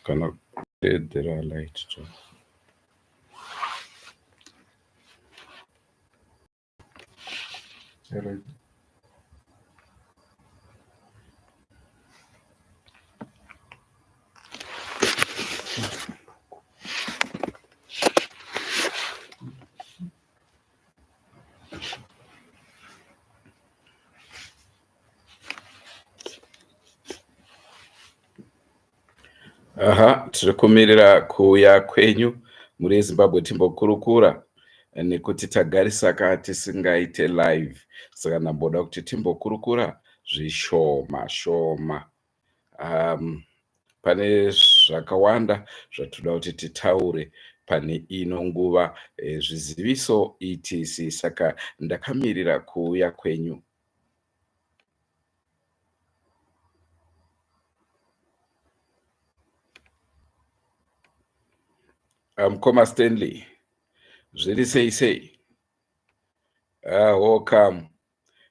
Kana kudeedzera light to. Aha, tiri kumirira kuuya kwenyu muri yeZimbabwe timbokurukura nekuti tagarisaka tisingaite live saka ndamboda kuti timbokurukura zvishoma shoma. Pane zvakawanda zvatoda kuti titaure pane ino nguva, zviziviso etc. Saka ndakamirira kuuya kwenyu. Mukoma Stanley, zviri sei sei? Welcome.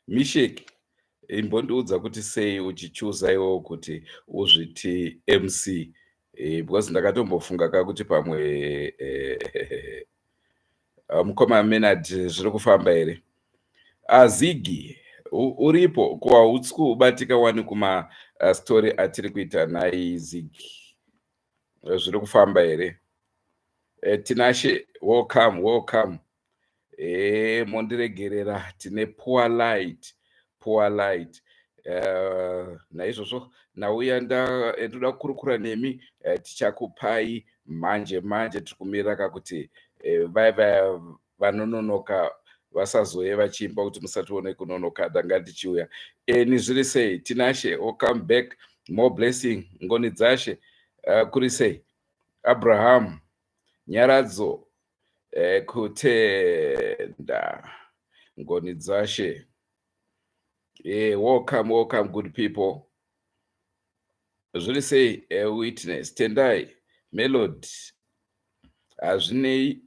Mishek, imbondiudza kuti sei uchichuza iwewo kuti uzviti MC, because ndakatombofunga ka kuti pamwe mukoma Menard zviri kufamba here? Ziggy, uripo ko hausi kubatika wani kuma story atiri kuita nhai Ziggy? Zviri kufamba here? Tinashe, welcome, welcome. Mondiregerera tine poor light, poor light. Naizvozvo nauya ndoda kukurukura nemi, tichakupai manje manje. Tiri kumirira ka kuti vaya vaya vanononoka vasazouye vachiimba kuti musatione kunonoka, ndanga ndichiuya. Eni zviri sei? Tinashe, welcome back. More blessing. Ngoni dzashe, kuri sei? Abraham, Nyaradzo, kutenda. Ngoni dzashe. Welcome, welcome, good people. Zviri sei? Witness, Tendai, Melody, hazvinei,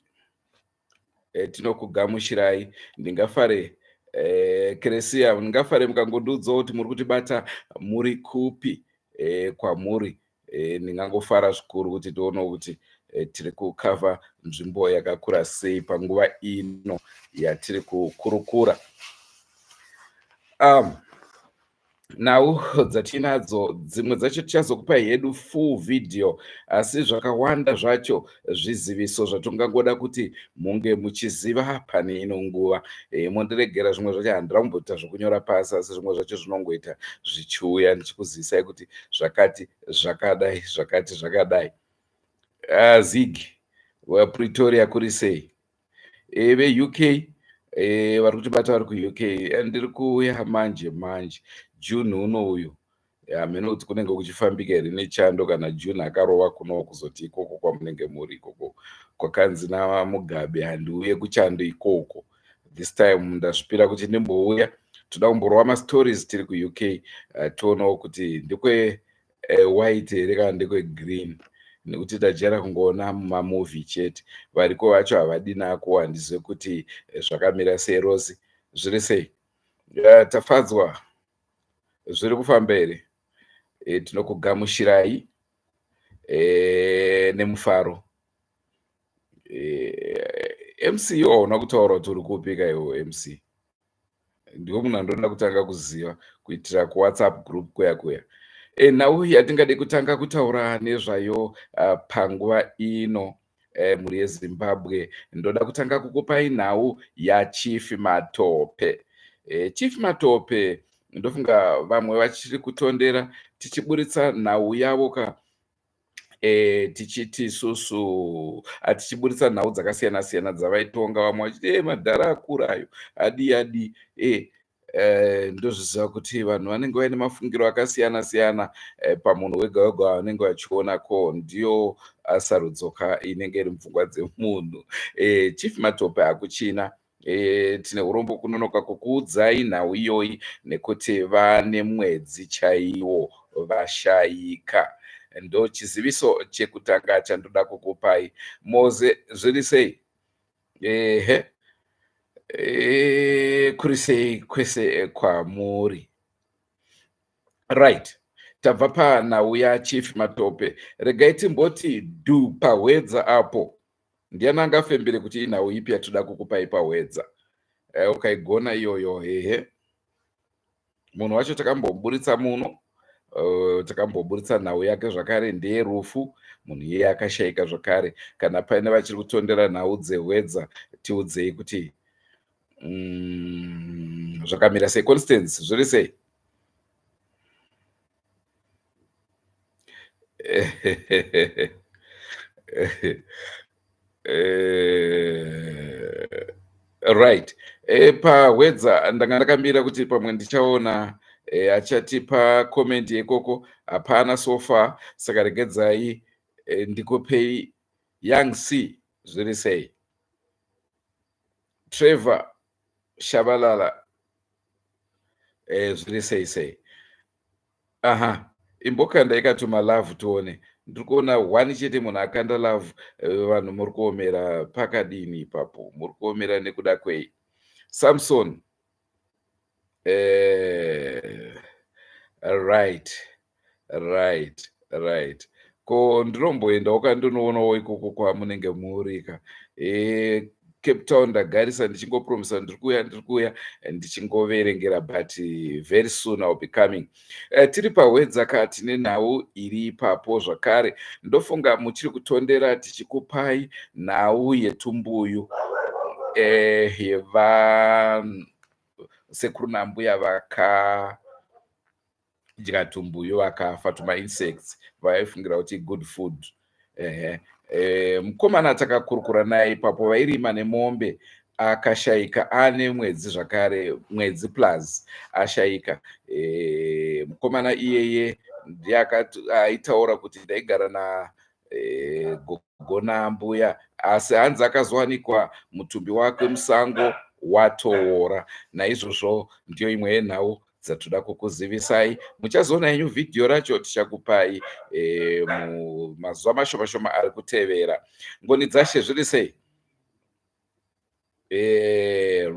tinokugamuchirai. Ndingafare, Keresia, ndingafare mukangondiudzawo kuti muri kutibata muri kupi, kwamuri. Ndingangofara zvikuru kuti tionewo kuti tiri kukavha nzvimbo yakakura sei panguva ino yatiri kukurukura. Nhau dzatinadzo dzimwe dzacho tichazokupai hedu full video, asi zvakawanda zvacho zviziviso zvatingangoda kuti munge muchiziva pane ino nguva. Mondiregera, zvimwe zvacho handina kumboita zvokunyora pasi, asi zvimwe zvacho zvinongoita zvichiuya ndichikuzivisai kuti zvakati zvakadai, zvakati zvakadai. Zig, Pretoria kuri sei? VeUK, vari kutibata vari kuUK, ndiri kuuya manje manje June uno uyu. Hameno kuti kunenge kuchifambika here nechando kana June akarova kuno kuzoti ikoko kwamunenge muri ikoko kwakanzi naMugabe handiuye kuchando ikoko. This time ndazvipira kuti ndimbouya, toda kumborova mastories tiri kuUK, tionawo kuti ndekwe white here kana ndekwe green, nekuti tajaira kungoona mumamovie chete. Variko vacho havadi nako, handizive kuti zvakamira sei. Rosi, zviri sei? Tafadzwa, zviri kufamba here? Tinokugamuchirai nemufaro. MC hauna kutaura kuti uri kupi ka iwe MC? Ndiwo munhu andoda kutanga kuziva kuitira kuWhatsApp group kuya kuya. Nhau yatingade kutanga kutaura nezvayo panguva ino, mhuri yeZimbabwe, ndoda kutanga kukupai nhau yaChief Matope. Chief Matope, ndofunga vamwe vachiri kutondera tichiburitsa nhau yavo ka, tichiti isusu tichiburitsa nhau dzakasiyana siyana dzavaitonga, vamwe vachiti madhara akura ayo, adii adii. Ndozviziva kuti vanhu vanenge vaine mafungiro akasiyana siyana pamunhu wega wega wavanenge vachiona, ko ndiyo sarudzo ka inenge iri mupfungwa dzemunhu. Chief Matope hakuchina. Tine urombo kunonoka kukuudzai nhau iyoyi nekuti vane mwedzi chaiwo vashayika. Ndo chiziviso chekutanga chandoda kukupai. Moze, zviri sei? Ehe, kuri sei kwese kwamuri? Right. Tabva panhau yaChief Matope, regai timboti dhu paHwedza apo. Ndiani angafembere kuti inhau ipi yatoda kukupai paHwedza? Ukaigona iyoyo, hehe. Munhu wacho takamboburitsa muno, takamboburitsa nhau yake zvakare, ndeyerufu. Munhu iyeye akashayika zvakare. Kana paine vachiri kutondera nhau dzeHwedza, tiudzei kuti zvakamira sei. Constance, zviri sei? Right, pahwedza ndanga ndakamira kuti pamwe ndichaona achatipa comment yekoko, hapana so far. Saka regedzai ndikupei Young C, zviri sei? Trevor Shabalala, zviri sei sei? Aha, imbokanda ikatuma love tione. Ndiri kuona one chete munhu akanda love. Vanhu muri kuomera pakadini ipapo? Muri kuomera nekuda kwei? Samson, right right right. Ko ndinomboendawo kandinoonawo ikoko kwamunenge murika Cape Town. Ndagarisa ndichingopromisa ndiri kuuya, ndiri kuuya, ndichingoverengera, but very soon I'll be coming. Tiri paHwedza ka, tine nhau iri ipapo zvakare. Ndofunga muchiri kutondera tichikupai nhau yetumbuyu, yeva sekuru nambuya vakadya tumbuyu vakafa, tumainsects vaifungira kuti good food. Ehe, mukomana takakurukura naye ipapo, vairima nemombe, akashayika ane mwedzi zvakare, mwedzi plus ashayika. Mukomana iyeye ndiye aitaura kuti ndaigara na gogo nambuya, asi hanzi akazowanikwa mutumbi wake musango watoora. Naizvozvo ndiyo imwe yenhau dzatoda kukuzivisai. Muchazoona henyu vhidhiyo racho, tichakupai mumazuva mashoma shoma ari kutevera. Ngoni Dzashe, zviri sei?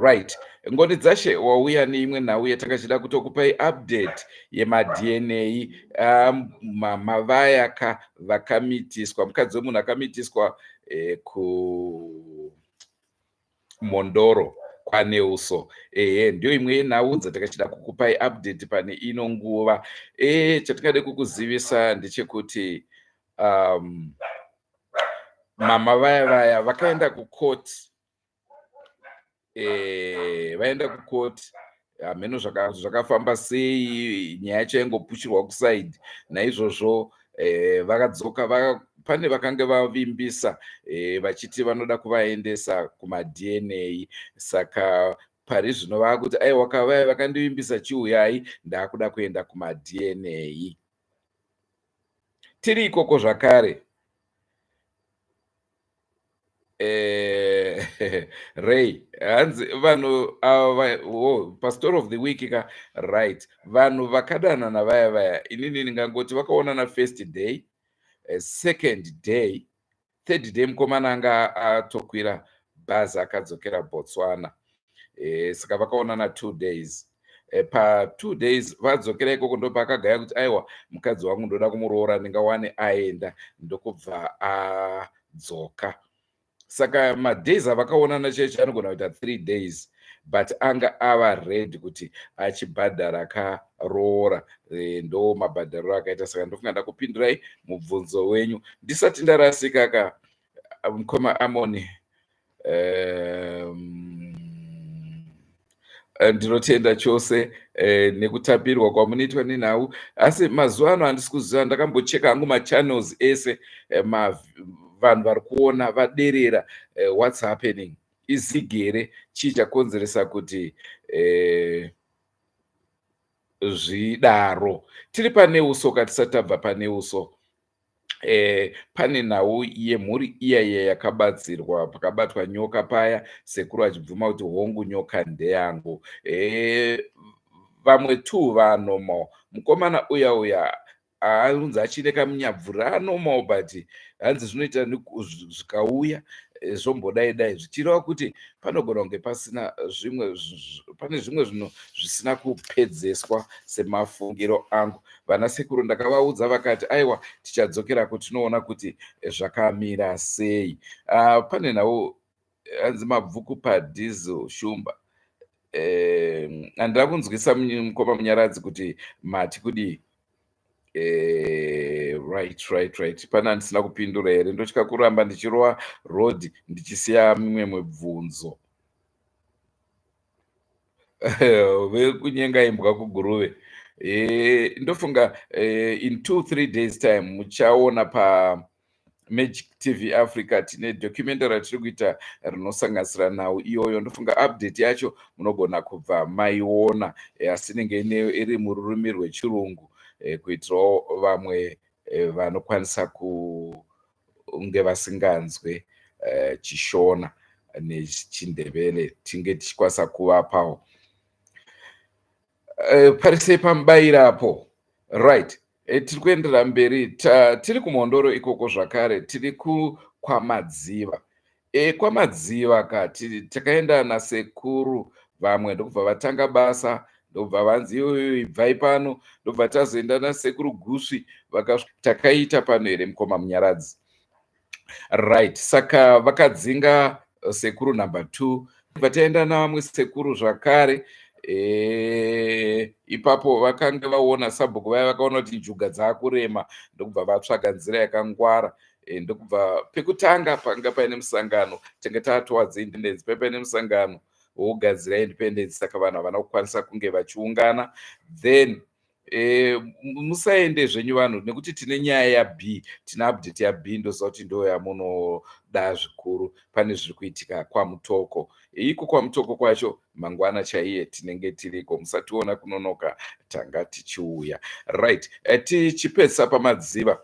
Right, Ngoni Dzashe, wauya neimwe nhau yatanga chida kutokupai update yemaDNA. Mama vaya ka vakamitiswa, mukadzi wemunhu akamitiswa kuMondoro kwaNeuso. Ehe, ndiyo imwe yenhau dzatakachida kukupai update pane ino nguva. Chatingade kukuzivisa ndechekuti mama vaya vaya vakaenda kucourt, vaenda kucourt, hameno zvakafamba sei, nyaya yacho yaingopushirwa kuside. Naizvozvo vakadzoka, pane vakange vavimbisa vachiti vanoda kuvaendesa kumaDNA. Saka pari zvino vakuti aiwa, kavaya vakandivimbisa, chiuyai, ndaakuda kuenda kumaDNA. Tiri ikoko zvakare, Ray, hanzi vanhu ava, oh, pastory of the week ka. Right, vanhu vakadanana vaya vaya, inini ndingangoti vakaonana first day, second day, third day mukomana anga atokwira bhazi akadzokera Botswana. Saka vakaonana 2 days. Pa2 days vadzokera ikoko, ndopaakagaya kuti aiwa, mukadzi wangu ndoda kumuroora, ndingawane aenda, ndokubva adzoka. Saka madays avakaonana cheche anogona kuita 3 days, but anga ava ready kuti achibhadhara karoora. Ndo mabhadhariro akaita. Saka ndofunga ndakupindurai mubvunzo wenyu. Ndisati ndarasika ka, mukoma Amoni, ndinotenda chose nekutapirwa kwamunoitwa nenhau. Asi mazuva ano handisi kuziva, ndakambocheka hangu machannels ese, vanhu vari kuona vaderera. What's happening? Izigere chii chakonzeresa kuti zvidaro? Tiri pane uso ka, tisati tabva pane uso, pane nhau yemhuri iya iya yakabatsirwa pakabatwa nyoka paya, sekuru achibvuma kuti hongu, nyoka ndeyangu. Vamwe two vanomo, mukomana uya uya Anonzi achine kamunyabvura anormal, but hanzi zvinoita zvikauya zvombodai dai, zvichireva kuti panogona kunge pasina zvimwe, pane zvimwe zvinhu zvisina kupedzeswa semafungiro angu. Vana sekuru ndakavaudza, vakati aiwa, tichadzokera kutinoona kuti zvakamira sei. Pane nhau hanzi Mabvuku paDiezel Shumba. Handina kunzwisa, mukoma Munyaradzi, kuti mati kudii. Right, pane handisina kupindura here? Ndotya kuramba ndichirova road ndichisiya mimwe mibvunzo. Vekunyenga imbwa kuGuruve, ndofunga in 2-3 days time muchaona pa Magic TV Africa tine documentary ratiri kuita rinosanganisira nhau iyoyo. Ndofunga update yacho munogona kubva maiona, asi inenge iri mururimi rwechirungu kuitirawo vamwe vanokwanisa kunge vasinganzwe chiShona nechiNdebele, tinge tichikwanisa kuvapawo. Parisei pamubayirapo. Right, tiri kuenderera mberi. Tiri kuMhondoro ikoko zvakare, tiri kuKwamadziva. KwaMadziva ka takaenda nasekuru vamwe, ndokubva vatanga basa, ndobva vanzi, "Iyoyo ibvai pano." Ndobva tazoenda nasekuru Gusvi. Takaita pano here, mukoma Munyaradzi? Right, saka vakadzinga sekuru number 2, bva taenda navamwe sekuru zvakare. Ipapo vakanga vaona sabhuku vaya, vakaona kuti njuga dzaakurema, ndokubva vatsvaga nzira yakangwara. Ndokubva pekutanga panga paine musangano, tanga tatowards independence, pai paine musangano wokugadzira independence, saka vanhu havana kukwanisa kunge vachiungana. Then musaende zvenyu vanhu, nekuti tine nyaya yab, tine update yab. Ndoziva kuti ndo yamunoda zvikuru. Pane zviri kuitika kwaMutoko iko. KwaMutoko kwacho mangwana chaiye tinenge tiriko, musationa kunonoka, tanga tichiuya. Right, tichipedzisa paMadziva,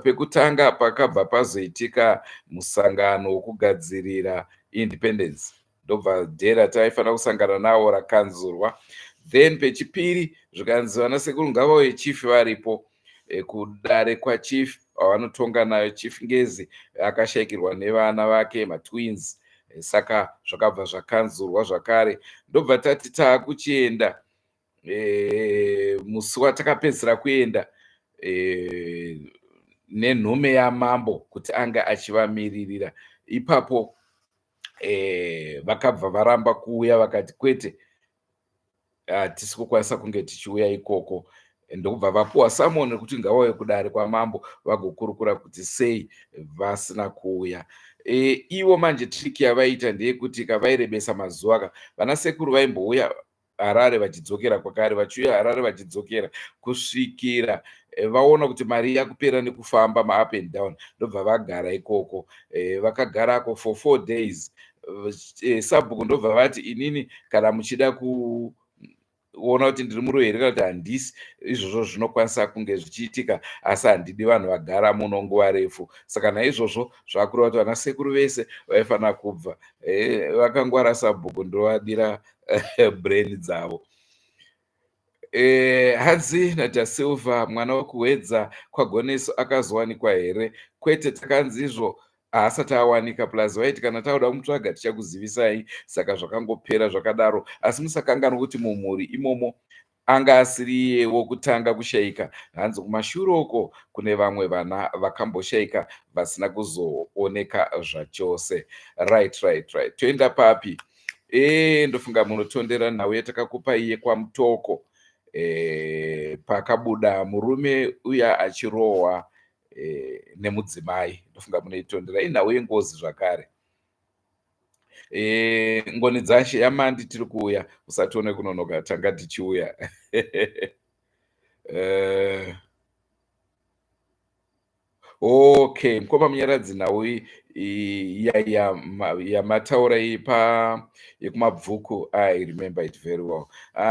pekutanga pakabva pazoitika musangano wokugadzirira independence, ndobva dhera taifanira kusangana nawo rakanzurwa. Then pechipiri zvikanzi vana sekuru ngavauye, chief varipo. Kudare kwachief vavanotonga nayo, Chief Ngezi akashayikirwa nevana vake matwins, saka zvakabva zvakanzurwa zvakare. Ndobva tati taakuchienda, musi watakapedzisira kuenda nenhume yamambo kuti anga achivamiririra ipapo, vakabva varamba kuuya, vakati kwete, hatisi kukwanisa kunge tichiuya ikoko. Ndokubva vapuwa summon rekuti ngavauye kudare kwamambo vagokurukura kuti sei vasina kuuya. Ivo manje trick yavaita ndeyekuti kavairebesa mazuva ka, vana sekuru vaimbouya Harare vachidzokera kwakare, vachiuya Harare vachidzokera, kusvikira vaona kuti mari yakupera nekufamba maup and down, ndobva vagara ikoko. Vakagarako for 4 days. Sabhuku ndobva vati, "Inini kana muchida kuona kuti ndiri muroyi here kana kuti handisi, izvozvo zvinokwanisa kunge zvichiitika, asi handidi vanhu vagara muno nguva refu." Saka naizvozvo zvakureva kuti vana sekuru vese vaifanira kubva. Vakangwara sabhuku, ndovadira brain dzavo. Hanzi naDa Silva, mwana wekuHwedza kwaGoneso akazowanikwa here? Kwete, takanzi izvo haasati awanika, plus vaiti kana tauda kumutsvaga tichakuzivisai. Saka zvakangopera zvakadaro, asi musakanganwa kuti mumhuri imomo anga asiri iye wokutanga kushayika. Hanzi kumashure uko kune vamwe vana vakamboshayika vasina kuzooneka zvachose. Right, toenda papi? Ndofunga munotondera nhau yatakakupa iye kwaMutoko, pakabuda murume uya achirohwa nemudzimai. Ndofunga munoitondera, inhau yengozi zvakare. Ngoni dzashe yamandi, tiri kuuya, usatione kunonoka, tanga tichiuya. Okay, mukoma Munyaradzi, nhau yamataura iyi pa yekuMabvuku, I remember it very well.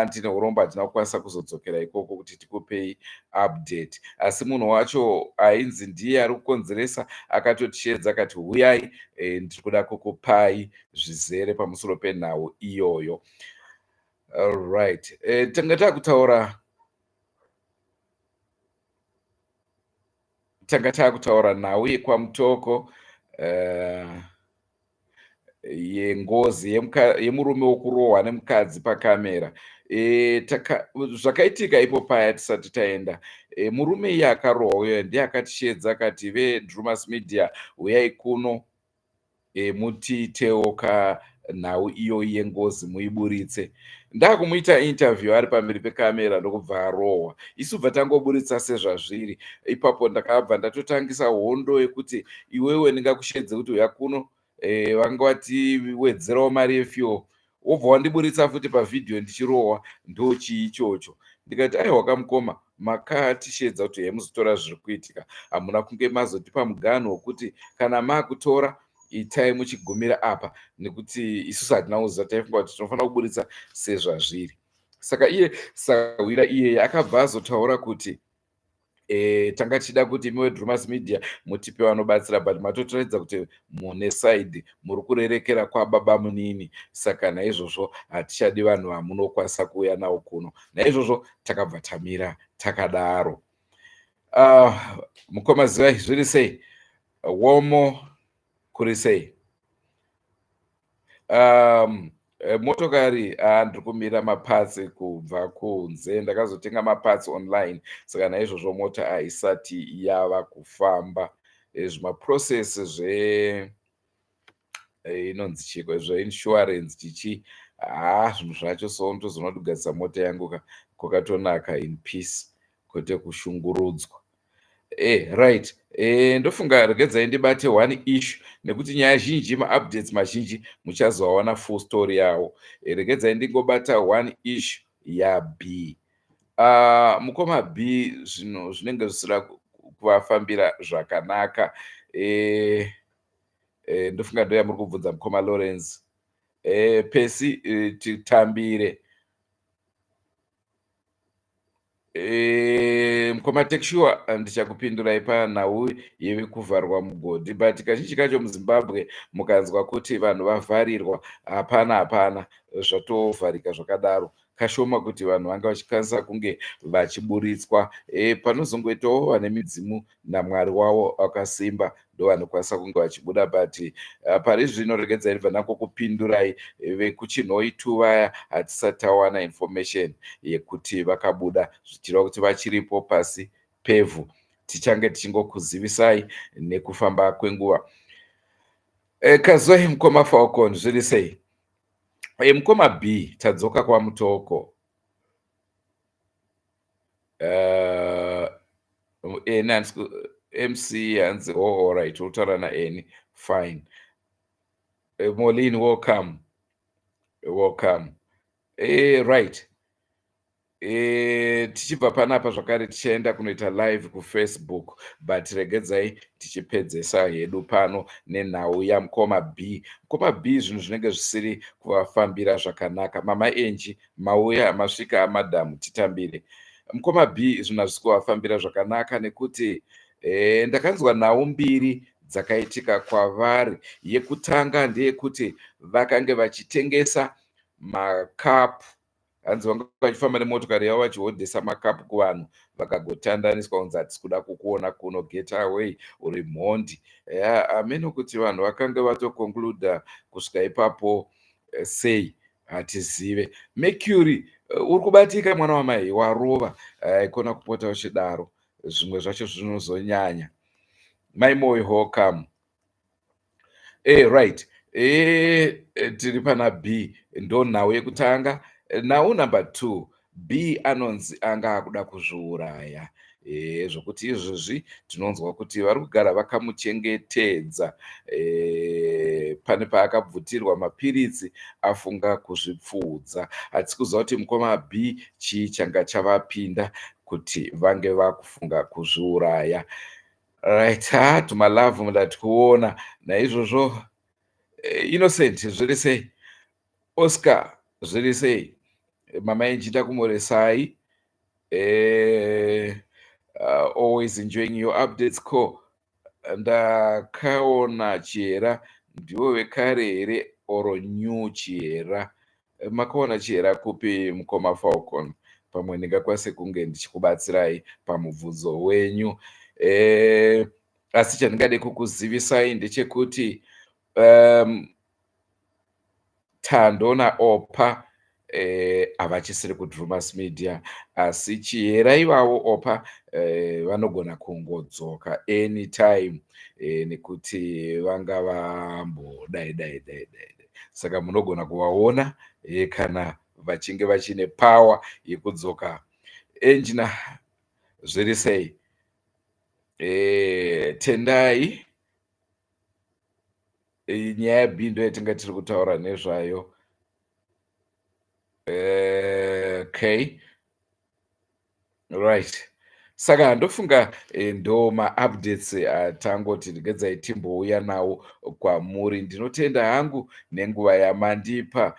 Ndine urombo hatina kukwanisa kuzodzokera ikoko kuti tikupei update, asi munhu wacho ainzi ndiye ari kukonzeresa akatotishedza akati, "Huyai, ndiri kuda kukupai zvizere pamusoro penhau iyoyo." Alright, tanga taakutaura. Tanga taakutaura nhau yekwaMutoko yengozi yemurume wokurohwa nemukadzi pakamera. Zvakaitika ipo paya tisati taenda, murume iye akarohwa uyo ndiye akatisheedza akati, "VeDrumas Media, uyai kuno, mutiitewo kanhau iyoyi yengozi, muiburitse." Ndakumuita interview ari pamberi pekamera, ndokubva arohwa. Isu bva tangoburitsa sezvazviri ipapo. Ndakabva ndatotangisa hondo yekuti, "Iwewe, ndingakusheedze kuti uya kuno, vanga vatiwedzerawo mari yefuel, wobva wandiburitsa futi pavhidhiyo ndichirohwa, ndo chii ichocho?" Ndikati, "Aiwa kamukoma, makatisheedza kuti hemuzotora zviri kuitika, hamuna kunge mazotipa muganho wekuti kana maakutora itai muchigumira apa, nekuti isusu hatina kuziva, taifunga kuti tinofanira kuburitsa sezvazviri." Saka iye sahwira iyeye akabva azotaura kuti, "Tanga tichida kuti imi veDrumas Media mutipe vanobatsira, but matotiratidza kuti mune side muri kurerekera kwababa munini, saka naizvozvo hatichadi vanhu vamunokwanisa kuuya navo kuno." Naizvozvo takabva tamira takadaro. Mukoma zivai, zviri sei? Womo kuri sei? Motokari, ndiri kumira maparts kubva kunze. Ndakazotenga maparts online, saka naizvozvo mota haisati yava kufamba. Zvimaprocess zve inonzi chiko, zveinsurance, chichi, haa, zvinhu zvacho so ndozoona kuti kugadzisa mota yangu kwakatonaka in peace, kwete kushungurudzwa. Right, ndofunga regedzai ndibate one issue, nekuti nyaya zhinji, maupdates mazhinji muchazoawana full story yawo. Regedzai ndingobata one issue yaB. Mukoma B, zvinhu zvinenge zvisina kuvafambira zvakanaka. Ndofunga ndo yamuri kubvunza, mukoma Lawrence. Pesi, titambire. Mukoma Tekshua, ndichakupindurai panhau yevekuvharwa mugodhi, but kazhinji kacho muZimbabwe mukanzwa kuti vanhu vavharirwa, hapana, hapana, zvatovharika zvakadaro. Kashoma kuti vanhu vanga vachikwanisa kunge vachiburitswa. Panozongoitawo vane midzimu naMwari wavo akasimba, ndo vanokwanisa kunge vachibuda, but pari zvino regedzai ndibva ndangokupindurai. VekuChinhoyi 2 vaya, hatisati tawana information yekuti vakabuda, zvichireva kuti vachiripo pasi pevhu. Tichange tichingokuzivisai nekufamba kwenguva. Kazoi mukoma Falcon, zviri sei? Mukoma B, tadzoka kwaMutoko. Eni MC hanzi, "Oh, alright, utaura naeni, fine." Molin, welcome, welcome. Right, tichibva panapa zvakare tichaenda kunoita live kuFacebook, but regedzai tichipedzesa hedu pano nenhau yamukoma B. Mukoma B, zvinhu zvinenge zvisiri kuvafambira zvakanaka. Mama Enji, mauya, masvika amadhamu, titambire. Mukoma B, zvinhu hazvisi kuvafambira zvakanaka nekuti ndakanzwa nhau mbiri dzakaitika kwavari. Yekutanga ndeyekuti vakange vachitengesa makapu. Hanzi vanga vachifamba nemotokari yavo vachihodhesa makapu kuvanhu, vakagotandaniswa kunzi, "Hatisi kuda kukuona kuno, get away, uri mhondi." Hameno kuti vanhu vakange vatoconcluda kusvika ipapo sei, hatizive. Mercury, uri kubatika, mwana wamai, warova. Aikona kupota uchidaro, zvimwe zvacho zvinozonyanya. Mai Moyo, welcome. Right, tiri pana B, ndo nhau yekutanga. Nhau number 2, B anonzi anga akuda kuzviuraya, zvokuti izvozvi tinonzwa kuti vari kugara vakamuchengetedza. Pane paakabvutirwa mapiritsi afunga kuzvipfuudza. Hatisi kuziva kuti mukoma B chii changa chavapinda kuti vange vakufunga kuzviuraya. Right, ha, tumalove mudati kuona. Naizvozvo, Innocent, zviri sei? Oscar, zviri sei? Mama Enjita, kumuresai. Always enjoying your updates. Ko ndakaona Chihera, ndivo vekare here or new Chihera? Makaona Chihera kupi, mukoma Falcon? Pamwe ndingakwanise kunge ndichikubatsirai pamubvunzo wenyu. Asi chandingade kukuzivisai ndechekuti Thando naOpa havachisiri kuDrumas Media, asi Chihera ivavo Opa vanogona kungodzoka anytime nekuti vanga vambodai dai dai dai. Saka munogona kuvaona kana vachinge vachine power yekudzoka. Engineer, zviri sei? Tendai, nyaya yaB ndo yatinga tiri kutaura nezvayo. Okay, right, saka ndofunga ndo maupdates atangoti regedzai timbouya nawo kwamuri. Ndinotenda hangu nenguva yamandipa.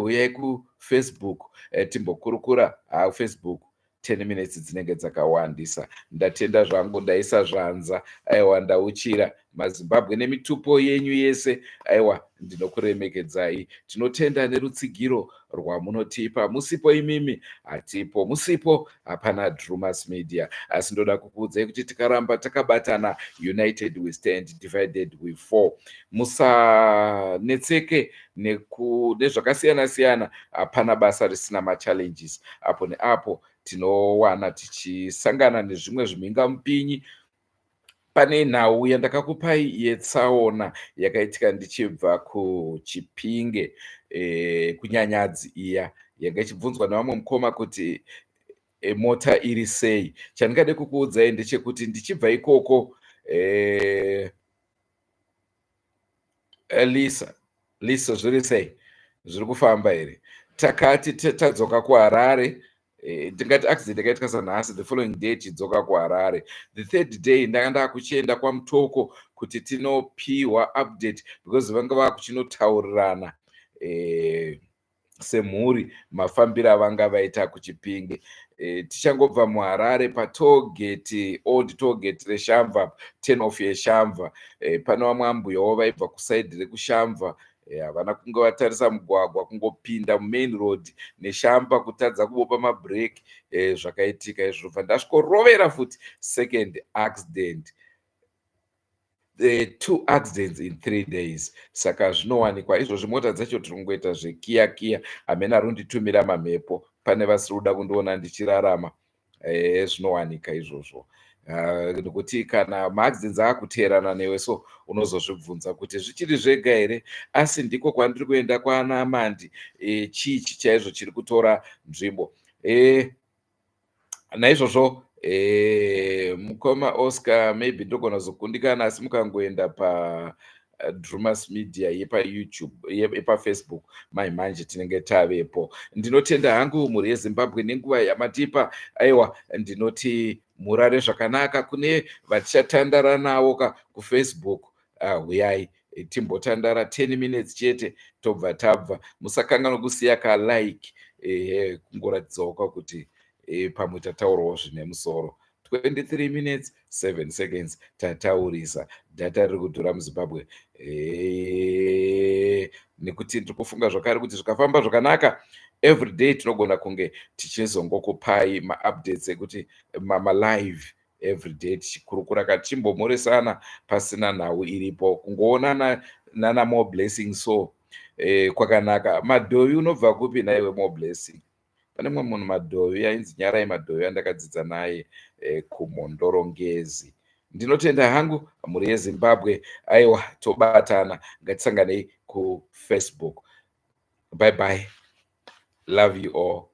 Uyai kuFacebook timbokurukura. Facebook 10 minutes dzinenge dzakawandisa. Ndatenda zvangu, ndaisa zvanza. Aiwa, ndauchira maZimbabwe nemitupo yenyu yese. Aiwa, ndinokuremekedzai. Tinotenda nerutsigiro rwamunotipa. Musipo imimi hatipo, musipo hapana Drumas Media. Asi ndoda kukuudzai kuti tikaramba takabatana, united we stand, divided we fall. Musanetseke nezvakasiyana siyana. Hapana basa risina machallenges. Apo neapo tinowana tichisangana nezvimwe zvimhingamupinyi. Pane nhau yandakakupai yetsaona yakaitika ndichibva kuChipinge, kuNyanyadzi iya yanga ichibvunzwa nevamwe mukoma kuti mota iri sei. Chandingade kukuudzai ndechekuti ndichibva ikoko, Lisa, Lisa, zviri sei? Zviri kufamba here? Takati tadzoka kuHarare, ndingati accident yakaitika sanhasi, the following day tidzoka kuHarare, the third day ndanga ndakuchienda kwaMutoko kuti tinopiwa update because vanga vakuchinotaurirana semhuri mafambiro avanga vaita kuChipinge. Tichangobva muHarare, patollgate, old tollgate reShamva, turn off yeShamva, pane vamwe ambuyawo vaibva kuside rekuShamva. Havana kunge vatarisa mugwagwa, kungopinda mumain road neShamva, kutadza kubopa mabhureki. Zvakaitika izvo, bva ndasvikorovera futi second accident, two accidents in 3 days. Saka zvinowanikwa izvozvi. Mota dzacho tiri kungoita zvekiya kiya. Hamene ari kunditumira mamhepo, pane vasiri kuda kundiona ndichirarama. Zvinowanika izvozvo, nekuti kana maaccidents akuteerana newe, so unozozvibvunza kuti zvichiri zvega here? Asi ndiko kwandiri kuenda kwana Mandi. Chichi chaizvo chiri kutora nzvimbo? Naizvozvo, mukoma Oscar, maybe ndogona kuzokundikana, asi mukangoenda paDrumas Media yepaYouTube, yepaFacebook, mai manje tinenge tavepo. Ndinotenda hangu mhuri yeZimbabwe nenguva yamatipa. Aiwa, ndinoti murare zvakanaka. Kune vatichatandara navo ka kuFacebook, huyai timbotandara 10 minutes chete, tobva tabva. Musakanganwa kusiya kalike, kungoratidzawo kwakuti pamwe tataurawo zvine musoro. 23 minutes 7 seconds tataurisa. Data riri kudhura muZimbabwe, nekuti ndiri kufunga zvakare kuti zvikafamba zvakanaka, every day tinogona kunge tichizongokupai maupdates ekuti malive every day, tichikurukura ka, tichimbomhoresana pasina nhau iripo, kungoonana nana More Blessing. So kwakanaka. Madhovi, unobva kupi naiwe More Blessing? Pane mumwe munhu Madhovi ainzi Nyarai Madhovi andakadzidza naye kuMhondoro-Ngezi. Ndinotenda hangu mhuri yeZimbabwe. Aiwa, tobatana, ngatisanganei kuFacebook. Bye bye, love you all.